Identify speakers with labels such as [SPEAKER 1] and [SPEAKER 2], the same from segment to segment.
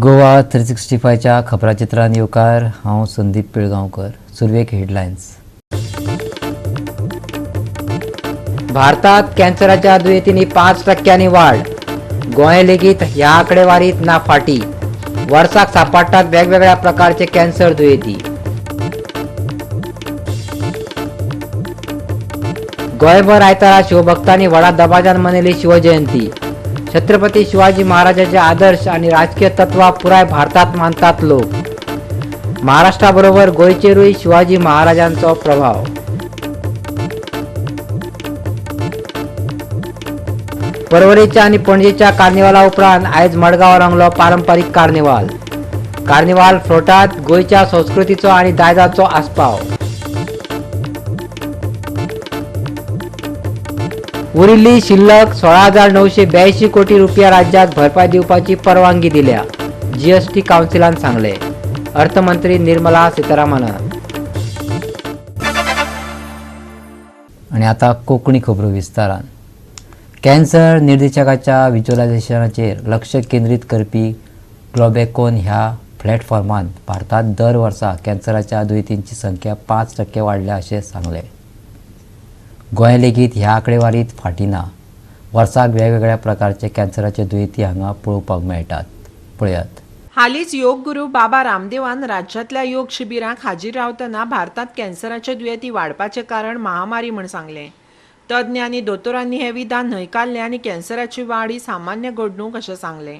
[SPEAKER 1] गोवा 365च्या खबराचित्रान येवकार. हांव संदीप पिळगांवकर. सुरवेक हेडलायन्स. भारतात कॅन्सराच्या दुयेंतींनी 5% वाड. गोंय लेगीत ह्या आंकडेवारीत ना फाटी. वर्साक सापडटात वेगवेगळ्या प्रकारचे कॅन्सर दुयेंती. गोंयभर आयतारा शिवभक्तांनी व्हडा दबाज्यान मनयली शिवजयंती. छत्रपती शिवाजी महाराजाचे आदर्श आणि राजकीय तत्वां पुराय भारतात मानतात लोक. महाराष्ट्राबरोबर गोंयचेरूय शिवाजी महाराजांचो प्रभाव. परवरीच्या आणि पणजेच्या कार्निवाला उपरांत आयज मडगांव रंगलो पारंपारीक कार्निवाल. कार्निवाल फ्लोटात गोंयच्या संस्कृतीचो आणि दायजाचो आस्पाव. उरिल्ली शिल्लक 16,982 कोटी रुपया राज्याक भरपाय दिवपाची परवानगी दिल्या, जीएसटी काउन्सिलान सांगले. अर्थमंत्री निर्मला सीतारामन. आणि आता कोंकणी खबरो विस्तारान. कॅन्सर निर्देशकाच्या विज्युअलायझेशनाचेर लक्ष केंद्रीत करपी ग्लोबॅकोन ह्या प्लॅटफॉर्मान भारतात दर वर्सा कॅन्सराच्या दुयेंतींची संख्या 5% वाडल्या अशें सांगलें. गोंय लेगीत ह्या आंकडेवारीत फाटीं ना. वर्साक वेगवेगळ्या प्रकारचे कॅन्सराचे दुयेंती हांगा पळोवपाक मेळटात. पळयात.
[SPEAKER 2] हालींच योग गुरू बाबा रामदेवान राज्यांतल्या योग शिबिरांक हाजीर रावतना भारतांत कॅन्सराचे दुयेंती वाडपाचें कारण महामारी म्हूण सांगलें. तज्ञ आनी दोतोरांनी हें विधान न्हयकारलें आनी कॅन्सराची वाड ही सामान्य घडणूक अशें सांगलें.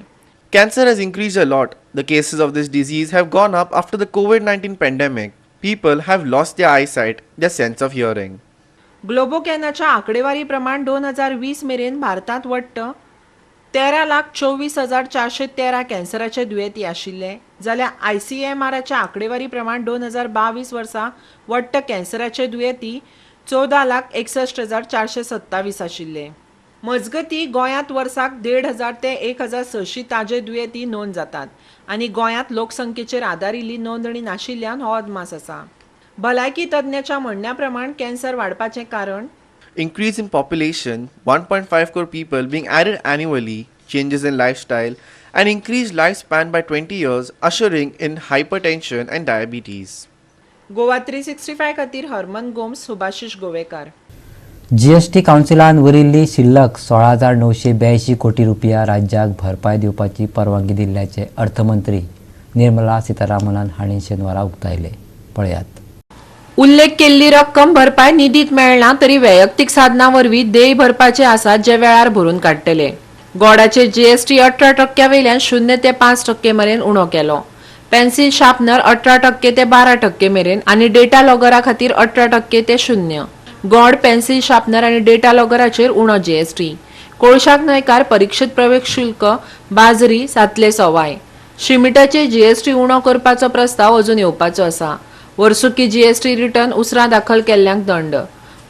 [SPEAKER 3] Cancer has increased a lot. The cases of this disease have gone up after the COVID 19 pandemic. People have lost their eyesight, their sense of hearing.
[SPEAKER 2] ग्लोबोकॅनाच्या आंकडेवारी प्रमाण 2020 मेरेन भारतांत वट्ट 13,24,413 कॅन्सराचे दुयेंती आशिल्ले, जाल्यार आयसीएमआराच्या आंकडेवारी प्रमाण 2022 वर्सा वट्ट कॅन्सराचे दुयेंती 14,61,427 आशिल्ले. मजगती गोंयांत वर्साक 1,500 ते 1,600 ताजे दुयेंती नोंद जातात आनी गोंयांत लोकसंख्येचेर आदारिल्ली नोंदणी नाशिल्ल्यान हो अदमास आसा. भलायकी तज्ञाच्या म्हणण्या प्रमाण कॅन्सर वाडपाचें कारण
[SPEAKER 3] Increase in population, 1.5 crore people being added annually, changes in lifestyle, and increased lifespan by 20 years, ushering in hypertension and diabetes.
[SPEAKER 2] Goa 365 खातीर हरमन गोम्स, सुभाषिश गोवेकार.
[SPEAKER 1] जीएसटी काउन्सिलान उरिल्ली शिल्लक 16,982 कोटी रुपया राज्याक भरपाय दिवपाची परवानगी दिल्ल्याचें अर्थमंत्री निर्मला सीतारामन हांणी शेनवारा उक्तायलें. पळयात.
[SPEAKER 2] उल्लेख केल्ली रक्कम भरपाय निधीत मेळना तरी वैयक्तीक साधना वरवीं देय भरपाचे आसात जे वेळार भरून काडटले. गोडाचे जीएसटी 18% वयल्यान 0 ते 5% मेरेन उणो केलो. पेन्सिल शार्पनर 18% ते 12% मेरेन आनी डेटा लॉगरा खातीर 18% ते 0. गोड, पेन्सिल शार्पनर आनी डेटा लॉगराचेर उणो जीएसटी. कोळशाक न्हयकार, परिक्षेत प्रवेश शुल्क, बाजरी जातले सवाय. शिमिटाचे जीएसटी उणो करपाचो प्रस्ताव अजून येवपाचो आसा. वर्सुकी जीएसटी रिटर्न उसरां दाखल केल्ल्यांक दंड.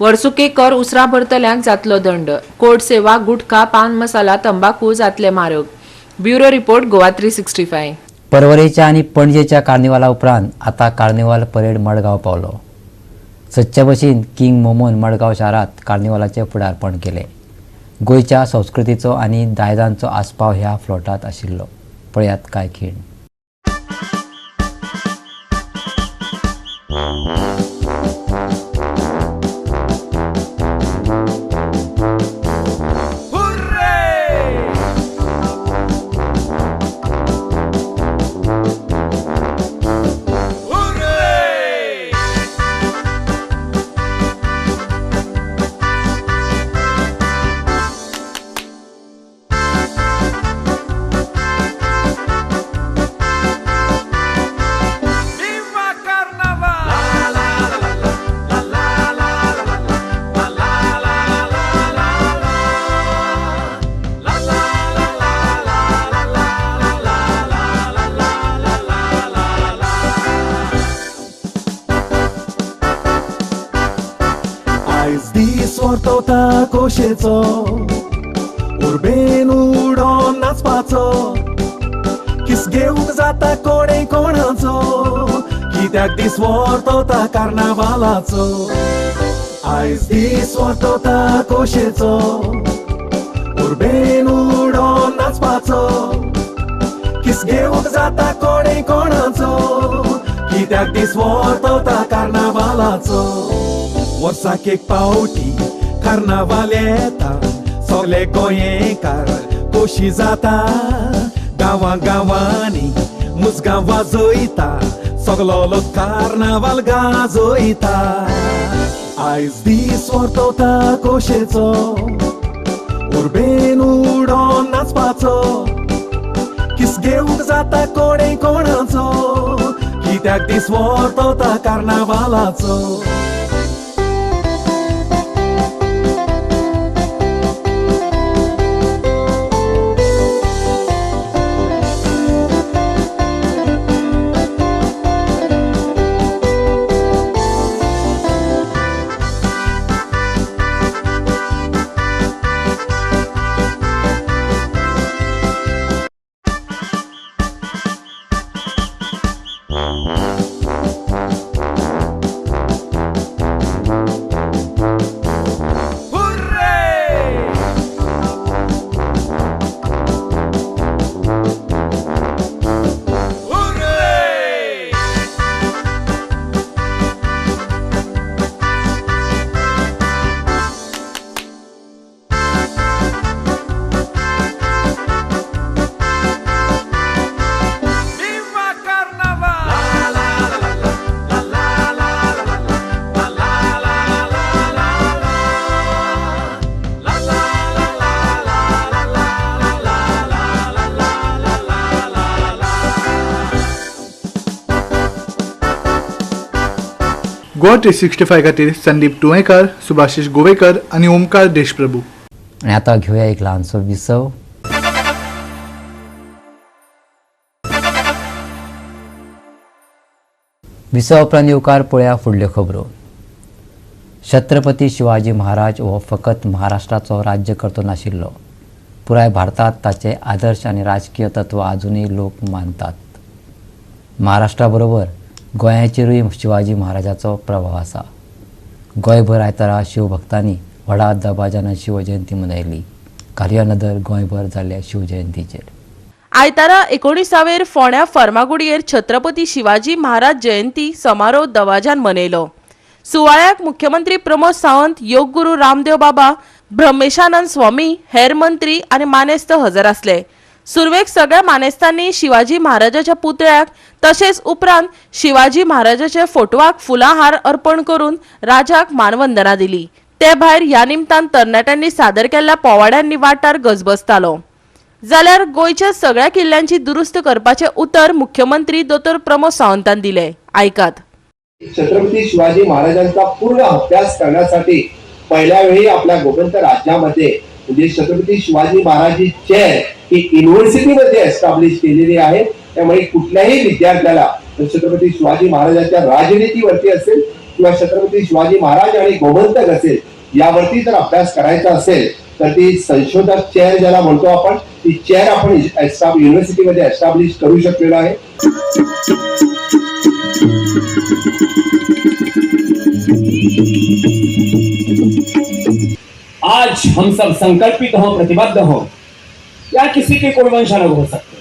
[SPEAKER 2] वर्सुकी कर उसरां भरतल्यांक जातलो दंड. कोर्ट सेवा, गुटखा, पान मसाला, तंबाखू जातले म्हारग. Bureau report, Goa 365.
[SPEAKER 1] परवरेच्या आनी पणजेच्या कार्निवाला उपरांत आतां कार्निवाल परेड मडगांव पावलो. सदचे भशेन किंग मोमोन मडगांव शारांत कार्निवालाचें फुडारपण केलें. गोंयच्या संस्कृतीचो आनी दायजांचो आस्पाव ह्या फ्लोटांत आशिल्लो. पळयात कांय खीण.
[SPEAKER 4] Viva Carnaval!
[SPEAKER 5] आयज दीस वर्तवता खोशेचो, उर्बेन उडोन नाचपाचो. किस घेवंक जाता कोणे कोणाचो, कित्याक दीस वर्तवता कार्नावालाचो. आयज दीस वर्तवता खोशेचो, उर्बेन उडोन नाचपाचो. किस घेवंक जाता कोणे कोणाचो, कित्याक दीस वरतता कार्नावालाचो. वर्साक एक पावटी कार्नावाल येता, सगळे गोंयकार खोशी जाता. गांवां गांवांनी मुजगां वाजयता, सगलो लोक कार्नावाल गाजयता. आयज दीस वरतता खोशेचो, उर्बेन उडोन नाचपाचो. किस घेवंक जाता कोणे कोणाचो, कित्याक दीस वरतता कार्नावालाचो.
[SPEAKER 4] गोवा 365 खातीर संदीप तुयेंकार, सुभाषिश गोवेकर आनी ओमकार देशप्रभू.
[SPEAKER 1] आनी आतां घेवया एक ल्हानसो विसव. विसवा उपरांत येवकार पळया फुडल्यो खबरो. छत्रपती शिवाजी महाराज हो फकत महाराष्ट्राचो राज्यकर्तो नाशिल्लो, पुराय भारतांत ताचे आदर्श आनी राजकीय तत्व आजुनूय लोक मानतात. महाराष्ट्रा बरोबर गोंयाचेरूय शिवाजी महाराजाचो प्रभाव आसा. गोंयभर आयतारा शिवभक्तांनी व्हडा दबाज्यान शिवजयंती मनयली. घालया नदर गोंयभर जाल्ल्या शिवजयंतीचेर.
[SPEAKER 6] आयतारा 19वेर फोंड्या फर्मागुडयेर छत्रपती शिवाजी महाराज जयंती समारोह दबाज्यान मनयलो. सुवाळ्याक मुख्यमंत्री प्रमोद सावंत, योगगुरू रामदेव बाबा, ब्रह्मेशानंद स्वामी, हेर मंत्री आनी मानेस्त हजर आसले. सुरवेक सगळ्या मानेस्तांनी शिवाजी महाराजाच्या पुतळ्याक तशेंच उपरांत शिवाजी महाराजाच्या फोटवाक फुलांहार अर्पण करून राजाक मानवंदना दिली. ते भायर ह्या निमतान तरणाट्यांनी सादर केल्ल्या पोवाड्यांनी वाठार गजबजतालो. जाल्यार गोंयच्या सगळ्या किल्ल्यांची दुरुस्त करपाचें उतर मुख्यमंत्री दोतोर प्रमोद सावंतान दिले. आयकात.
[SPEAKER 7] छत्रपती शिवाजी महाराजांचा पूर्ण अभ्यास करण्यासाठी पहिल्या वेळी आपल्या गोमंत राज्यामध्ये म्हणजे छत्रपती शिवाजी महाराज चेअर ही युनिव्हर्सिटीमध्ये एस्टॅब्लिश केलेली आहे. त्यामुळे कुठल्याही विद्यार्थ्याला छत्रपती शिवाजी महाराजांच्या राजनीतीवरती असेल किंवा छत्रपती शिवाजी महाराज आणि गोमंतक असेल यावरती जर अभ्यास करायचा असेल तर ती संशोधक चेअर ज्याला म्हणतो आपण, ती चेअर आपण युनिव्हर्सिटीमध्ये एस्टॅब्लिश करू शकलेलो आहे.
[SPEAKER 8] आज हम सब संकल्पित हो, प्रतिबद्ध हो, या किसी के कोई वंश अलग हो सकते,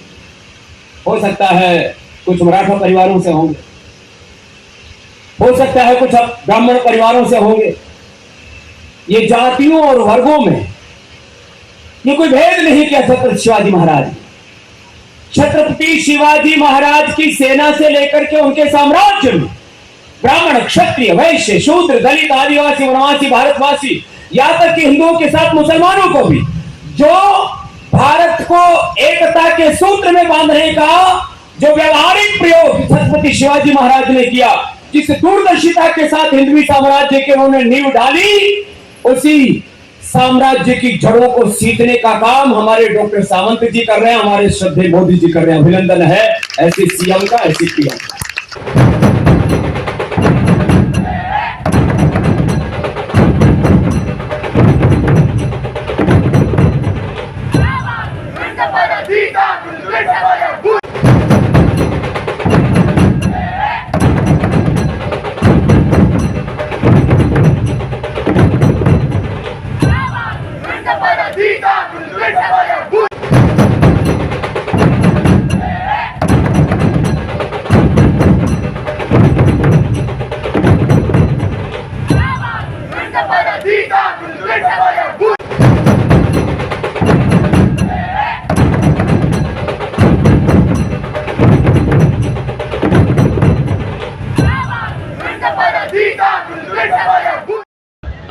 [SPEAKER 8] हो सकता है कुछ मराठा परिवारों से होंगे, हो सकता है कुछ ब्राह्मण परिवारों से होंगे। ये जातियों और वर्गों में ये कोई भेद नहीं किया छत्रपति शिवाजी महाराज ने। छत्रपति शिवाजी महाराज की सेना से लेकर के उनके साम्राज्य में ब्राह्मण, क्षत्रिय, वैश्य, शूद्र, दलित, आदिवासी, वनवासी, भारतवासी, यहां तक कि हिंदुओं के साथ मुसलमानों को भी, जो भारत को एकता के सूत्र में बांधने का जो व्यवहारिक प्रयोग छत्रपति शिवाजी महाराज ने किया, जिस दूरदर्शिता के साथ हिंदवी साम्राज्य के उन्होंने नींव डाली, उसी साम्राज्य की जड़ों को सींचने का काम हमारे डॉक्टर सावंत जी कर रहे हैं, हमारे श्रद्धेय मोदी जी कर रहे हैं। अभिनंदन है ऐसे सीएम का, ऐसे पीएम का।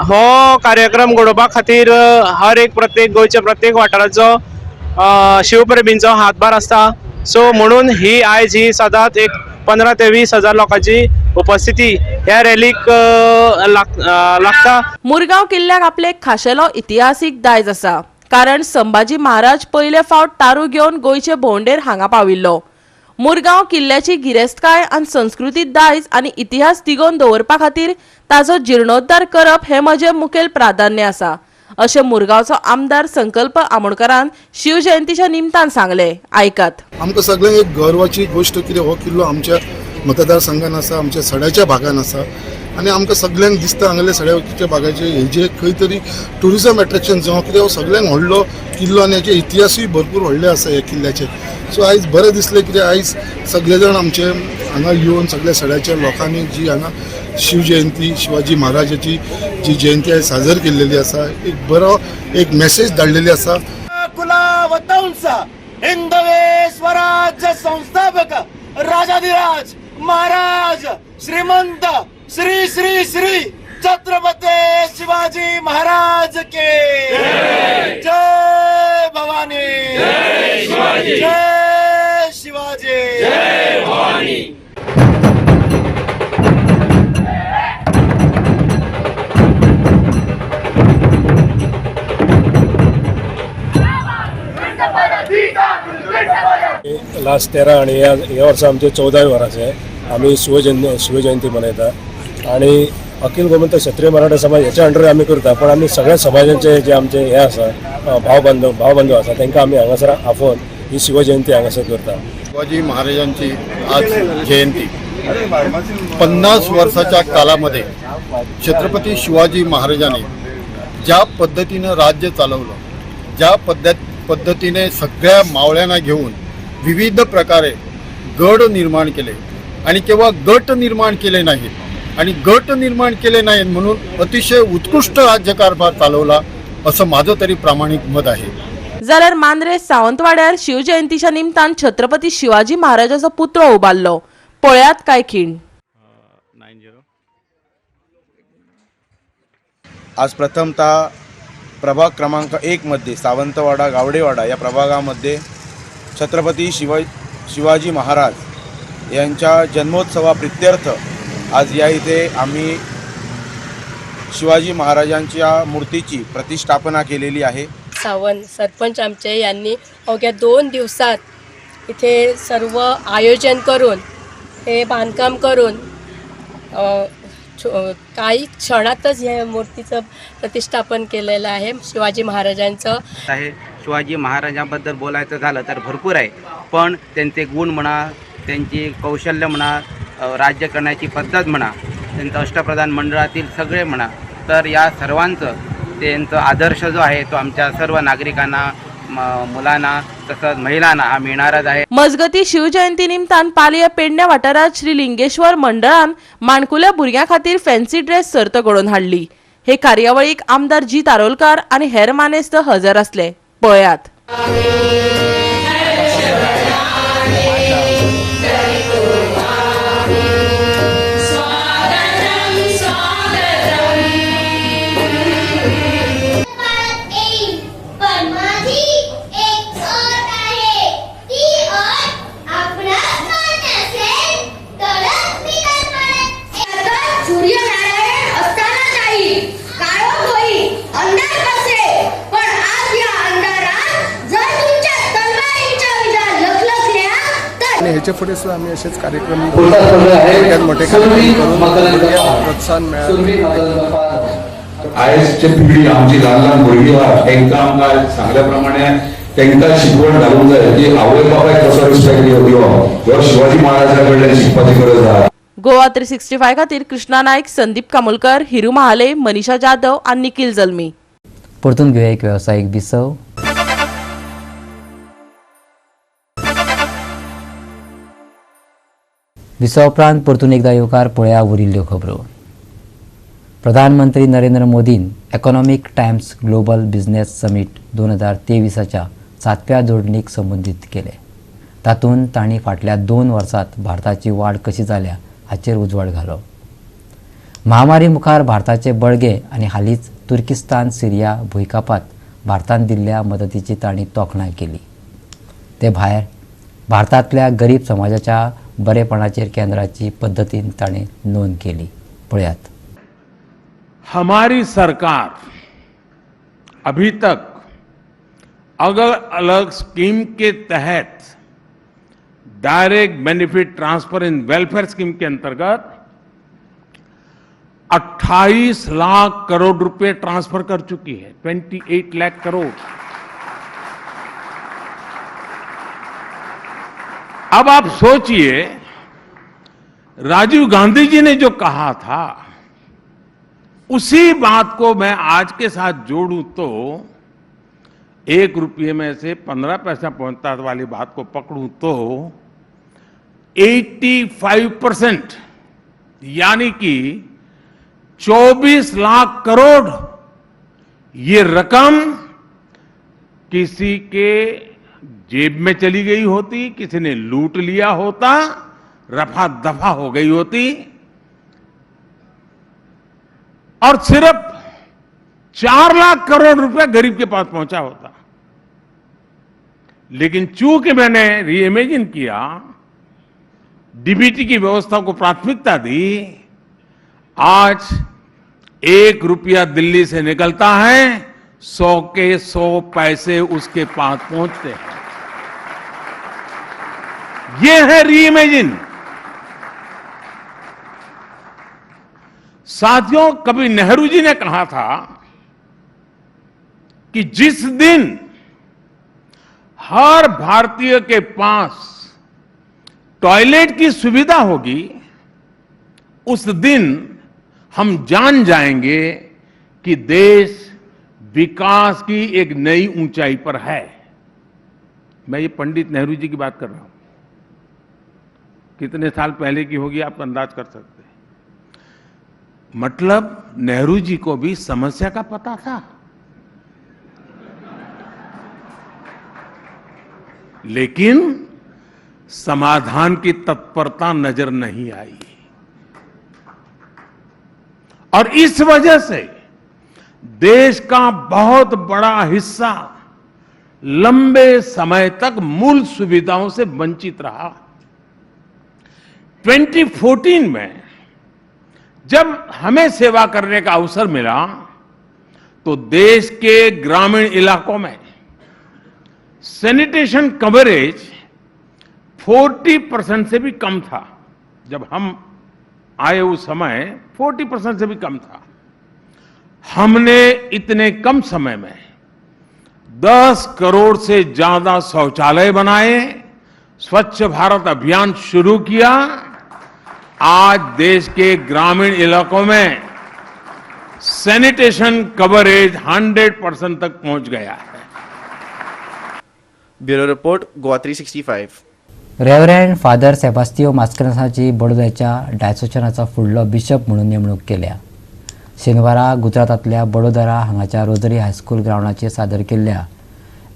[SPEAKER 9] हो कार्यक्रम घडोवपा खातीर हर एक प्रत्येक गोंयच्या प्रत्येक वाठाराचो शिवप्रेमींचो हातभार आसता. सो म्हणून ही आयज ही सदांच एक 15 ते 20 हजार लोकांची उपस्थिती ह्या रॅलीक लागता.
[SPEAKER 6] मुरगांव किल्ल्याक आपले खाशेलो इतिहासीक दायज आसा, कारण संभाजी महाराज पयले फावट तारू घेवन गोंयचे भोंवडेर हांगा पाविल्लो. मुरगांव किल्ल्याची गिरेस्तकाय आनी संस्कृती दायज आनी इतिहास तिगोवन दवरपा खातीर ताजो जिर्णोद्धार करप हे म्हजें मुखेल प्राधान्य आसा, अशें मुरगांवचो आमदार संकल्प आमोणकरान शिवजयंतीच्या निमतान सांगलें. आयकात.
[SPEAKER 10] आमकां सगळ्यांक एक गर्वाची गोश्ट कितें हो किल्लो आमच्या मतदारसंघान आसा, आमच्या सड्याच्या भागान आसा आनी आमकां सगळ्यांक दिसता हांगेले सड्याच्या भागाचे हे जे खंय तरी ट्युरिजम एट्रेक्शन जावं कितें हो सगळ्यांक व्हडलो किल्लो आनी हेचे इतिहासूय भरपूर व्हडले आसा ह्या किल्ल्याचे. सो आयज बरें दिसलें कितें आयज सगळे जाण आमचे हांगा येवन सगळ्या सड्याच्या लोकांनी जी हांगा शिवजयंती शिवाजी महाराजाची जी जयंती आयज साजर केल्लेली आसा, एक बरो एक मेसेज धाडलेली आसा.
[SPEAKER 5] कुलावतंस हिंदवे स्वराज्य संस्थापक राजाधिराज महाराज श्रीमंत श्री श्री श्री छत्रपती शिवाजी महाराज के जय. भवानी जय शिवाजी जय भवानी.
[SPEAKER 11] लास्ट 13 आणि ह्या वर्सा आमचे 14 वर्साचे आमी शिवजयंती मनयता आणि अखिल गोमंत क्षत्रिय मराठा समाज ह्याच्या अंडर आमी करता, पण आमी सगळ्या समाजांचे जे आमचे हे आसा भावबंधू आसा तांकां आमी हांगासर आफोवन ही शिवजयंती हांगासर करता.
[SPEAKER 10] शिवाजी महाराजांची आज जयंती 50 वर्षाच्या कालामध्ये छत्रपती शिवाजी महाराजांनी ज्या पद्धतीनं राज्य चालवलं, ज्या पद्धतीने सगळ्या मावळ्यांना घेऊन विविध प्रकारे गड निर्माण केले आणि केवळ गट निर्माण केले नाहीत आणि गट निर्माण केले नाहीत म्हणून अतिशय उत्कृष्ट राज्यकारभार चालवला असं माझं तरी प्रामाणिक मत आहे.
[SPEAKER 6] जाल्यार मांद्रे सावंतवाड्यार शिवजयंतीच्या निमतान छत्रपती शिवाजी महाराजाचो पुतळो उबारलो. पळयात काय खीण.
[SPEAKER 12] आज प्रथमतः प्रभाग क्रमांक 1 मध्ये सावंतवाडा गावडेवाडा या प्रभागामध्ये छत्रपती शिवाजी महाराज यांच्या जन्मोत्सवाप्रित्यर्थ आज या इथे आम्ही शिवाजी महाराजांच्या मूर्तीची प्रतिष्ठापना केलेली आहे.
[SPEAKER 13] सावंत सरपंच आमचे यांनी अवघ्या 2 दिवसात इथे सर्व आयोजन करून हे बांधकाम करून काही क्षणातच या मूर्तीचं प्रतिष्ठापन केलेलं आहे शिवाजी महाराजांचं
[SPEAKER 14] आहे. शिवाजी महाराजांबद्दल बोलायचं झालं तर भरपूर आहे, पण त्यांचे गुण म्हणा, त्यांची कौशल्य म्हणा, राज्य करण्याची पद्धत म्हणा, त्यांचं अष्टप्रधान मंडळातील सगळे म्हणा, तर या सर्वांचं त्यांचा आदर्श जो आहे तो आमच्या सर्व नागरिकांना, मुलांना तसंच महिलांना हा मिळणारच आहे.
[SPEAKER 6] मजगती शिवजयंती निमतान पालया पेडण्या वाठारात श्री लिंगेश्वर मंडळान माणकुल्या भुरग्यां खातीर फॅन्सी ड्रेस सर्त घडोवन हाडली. हे कार्यावळीक आमदार जीत आरोलकार आनी हेर मानेस्त हजर आसले. पळयात.
[SPEAKER 15] ह्याच्या पुढे सुद्धा आम्ही असेच कार्यक्रम मोठे कार्यक्रम करून प्रोत्साहन मिळालं.
[SPEAKER 16] आयजची पिढी आमची ल्हान ल्हान भुरगीं आहा तांकां आमकां सांगल्या प्रमाणे तांकां शिकवण घालूंक जाय की आवय बापायक कसो रिस्पेक्ट दिवप हो शिवाजी महाराजा कडल्यान शिकपाची गरज आहा.
[SPEAKER 6] गोवा 365 खातीर कृष्णा नायक, संदीप कामुलकर, हिरू महाले, मनीषा जाधव आनी निखिल जल्मी.
[SPEAKER 1] परतून घेवया एक वेवसायीक विसव. विसवा उपरांत परतून एकदा येवकार पळया उरिल्ल्यो खबरो. प्रधानमंत्री Narendra मोदीन Economic Times Global Business Summit 2023च्या 7व्या जोडणीक संबोधीत केले. तातूंत तांणी फाटल्या 2 वर्सांत भारताची वाड कशी जाल्या हाचेर उजवाड घालो. महामारी मुखार भारताचे बळगे आनी हालींच तुर्किस्तान सिरिया भुंयकापात भारतान दिल्ल्या मदतीची तांणी तोखणाय केली. ते भायर भारतांतल्या गरीब समाजाच्या बरेपणाचेर केंद्राची पद्दतीन ताणें नोंद केली. पळयात.
[SPEAKER 17] हमारी सरकार अभी तक अलग अलग स्कीम के तहत direct benefit transfer in welfare scheme K अंतर्गत 28 लाख करोड़ रुपए ट्रांसफर कर चुकी है, 28 लाख करोड़। अब आप सोचिए, राजीव गांधी जी ने जो कहा था उसी बात को मैं आज के साथ जोड़ूं तो 1 रुपये में से 15 पैसा पहुंचता वाली बात को पकड़ूं तो 85% यानी कि 24 लाख करोड़ ये रकम किसी के जेब में चली गई होती, किसी ने लूट लिया होता, रफा दफा हो गई होती और सिर्फ 4 लाख करोड़ रुपए गरीब के पास पहुंचा होता। लेकिन चूंकि मैंने रीइमेजिन किया, डीबीटी की व्यवस्था को प्राथमिकता दी, आज 1 रुपया दिल्ली से निकलता है, 100 के 100 पैसे उसके पास पहुंचते हैं। ये है रीइमेजिन। साथियों, कभी नेहरू जी ने कहा था कि जिस दिन हर भारतीय के पास टॉयलेट की सुविधा होगी, उस दिन हम जान जाएंगे कि देश विकास की एक नई ऊंचाई पर है। मैं ये पंडित नेहरू जी की बात कर रहा हूं, कितने साल पहले की होगी आप अंदाज कर सकते हैं। मतलब नेहरू जी को भी समस्या का पता था, लेकिन समाधान की तत्परता नजर नहीं आई और इस वजह से देश का बहुत बड़ा हिस्सा लंबे समय तक मूल सुविधाओं से वंचित रहा। 2014 में जब हमें सेवा करने का अवसर मिला तो देश के ग्रामीण इलाकों में सैनिटेशन कवरेज 40% से भी कम था। जब हम आए उस समय 40% से भी कम था। हमने इतने कम समय में 10 करोड़ से ज्यादा शौचालय बनाए, स्वच्छ भारत अभियान शुरू किया। आज देश के ग्रामीण इलाकों में सैनिटेशन कवरेज 100% तक पहुंच गया है।
[SPEAKER 3] Bureau report, Goa 365।
[SPEAKER 1] Reverend father Sebastiao मास्करेन्हासाची बडोद्याच्या डायसोशनाचो फुडलो बिशप म्हणून नेमणूक केल्या. शेनवारा गुजरातांतल्या बडोदरा हांगाच्या रोजरी हायस्कूल ग्रावंडाचेर सादर केल्ल्या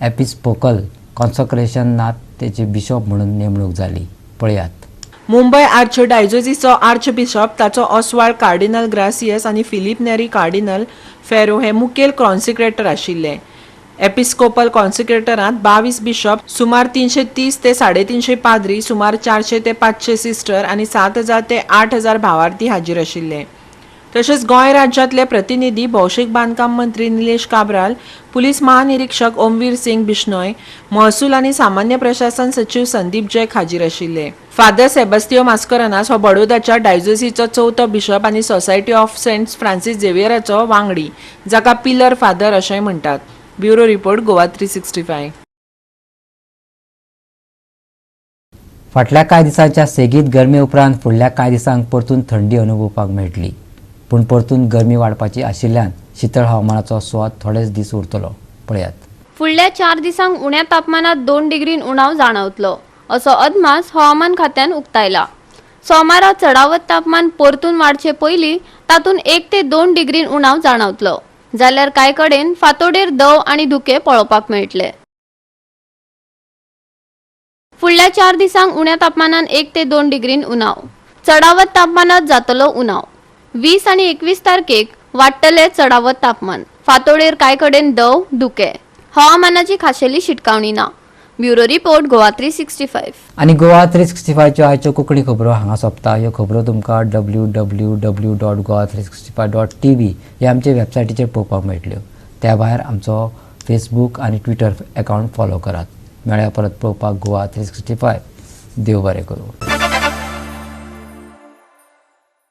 [SPEAKER 1] एपिस्कोपल कॉन्सक्रेशनांत तेची बिशप म्हणून नेमणूक जाली. पळयात.
[SPEAKER 2] मुंबय आर्चडायसिसचो आर्चबिशप ताचो ऑस्वाल्ड कार्डिनल ग्रासियस आनी फिलीप नेरी कार्डिनल फेरो हे मुखेल कॉन्सिक्रेटर आशिल्ले. एपिस्कोपल कॉन्सिक्रेटरांत 22 बिशप, सुमार 330 ते 350 पाद्री, सुमार 400 ते 500 सिस्टर आनी 7000 ते 8000 भावार्थी हाजीर आशिल्ले. तशेंच गोंय राज्यांतले प्रतिनिधी, भौशीक बांदकाम मंत्री निलेश काब्राल, पुलीस महानिरीक्षक ओमवीर सिंग बिश्नोय, महसूल आनी सामान्य प्रशासन सचीव संदीप जैक हाजीर आशिल्ले. फादर सेबास्तियो मास्करेन्हास हो बडोदाच्या डायसिसचो चवथो बिशप आनी सोसायटी ऑफ सेंट फ्रांसीस झेवियराचो वांगडी, जाका पिलर फादर अशेंय म्हणटात. Bureau report, Goa 365.
[SPEAKER 1] फाटल्या कांय दिसांच्या सेगीत गरमे उपरांत फुडल्या कांय दिसांक परतून थंडी अनुभवपाक मेळटली. पूण परतून गरमी वाडपाची आशिल्ल्यान शीतळ हवामानाचो स्वाद थोडेच दीस उरतलो. पळयात.
[SPEAKER 18] फुडल्या 4 दिसांक उण्या तापमानात 2 डिग्रीन उणाव जाणवतलो असो अदमास हवामान खात्यान उक्तायला. सोमारा चडावत तापमान परतून वाडचे पयलीं तातूंत 1 ते 2 डिग्रीन उणाव जाणवतलो, जाल्यार कांय कडेन फांतोडेर दव आनी धुकें पळोवपाक मेळटले. फुडल्या 4 दिसांक उण्या तापमानात 1 ते 2 डिग्रीन उणाव, चडावत तापमानात जातलो उणाव. 20 आनी 21 तारखेक वाडटले चडावत तापमान. फांतोडेर कांय कडेन दव धुकें. हवामानाची खाशेली शिटकावणी ना. Bureau report, Goa 365.
[SPEAKER 1] आनी गोवा 365च्यो आयच्यो कोंकणी खबरो हांगा सोंपता. ह्यो खबरो तुमकां www.goa365.tv ह्या आमचे वेबसायटीचेर पळोवपाक मेळटल्यो. त्या भायर आमचो फेसबूक आनी ट्विटर अकावंट फॉलो करात. मेळ्या परत पळोवपाक गोवा 365. देव बरें करूं.